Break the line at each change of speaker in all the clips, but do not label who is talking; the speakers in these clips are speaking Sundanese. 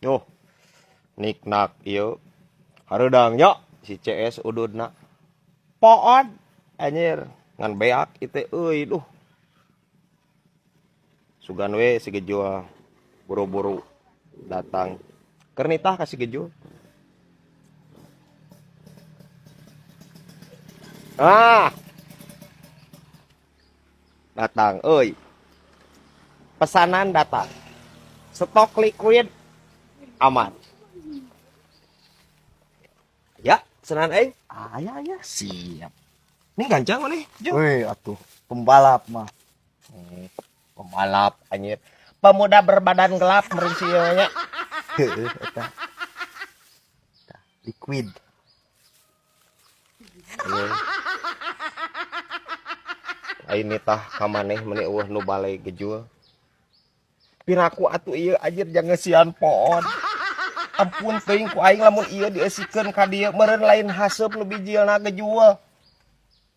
Yo. Niknak ieu. Hareudang nya si CS ududna. Poon anjir ngan beak ieu euy duh. Sugan we si Gejul buru-buru datang. Keur nitah ka si Gejul. Ah. Datang euy. Pesanan datang. Stok liquid aman. Ya, senan aing.
Aya aya.
Siap. Ini gancang nih, Jung.
Wih, atuh pembalap mah.
Pembalap anjir. Pemuda berbadan gelap meureun si ieu nya.
Heeh, eta. Tah, liquid.
Anjir. Aing nitah ka maneh meuni eueuh nu bale Gejul. Piraku atuh ieu anjir jangan sian poon. Ampun teuing ku aing lamun ieu dieusikeun ka dieu meureun lain haseup nu bijilna Gejul.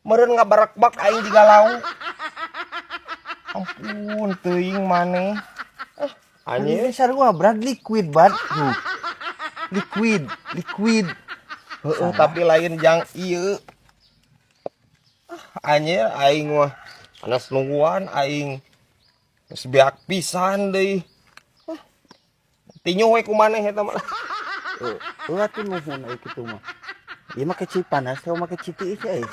Meureun ngabarekbak aing jiga lauk. Ampun teuing maneh. Ah,
Anjir
anjir.
Sarua brad liquid bad. Liquid, liquid.
Heeh, tapi lain jang ieu. Ah, anjir aing mah anas nungguan aing. Geus beak pisan deui. Ah, tinyu we ku maneh eta mah.
Heeh, atuh nuhun euy kitu mah. Ieu make ci panas, teh make ci tiis euy.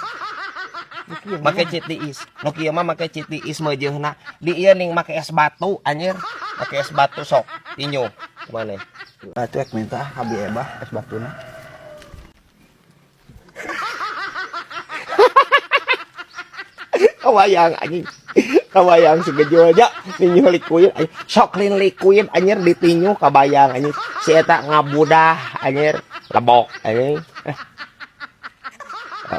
Nu kieu mah.
Make ci tiis. Nu kieu mah make ci tiis meujeuna. Di ieu ning make es batu anjir. Make es batu sok tinyu ku maneh.
Atuh ek minta abi ebah es batuna.
Kabayang anjing. Kabayang si Gejul aja ninyu liquid anjing. Sok lin liquid anjir ditinyu kabayang anjing. Si eta ngabudah anjir lebok anjing.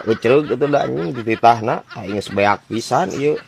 Ucrug itu dah anjing dititahna aing geus beak pisan ieu.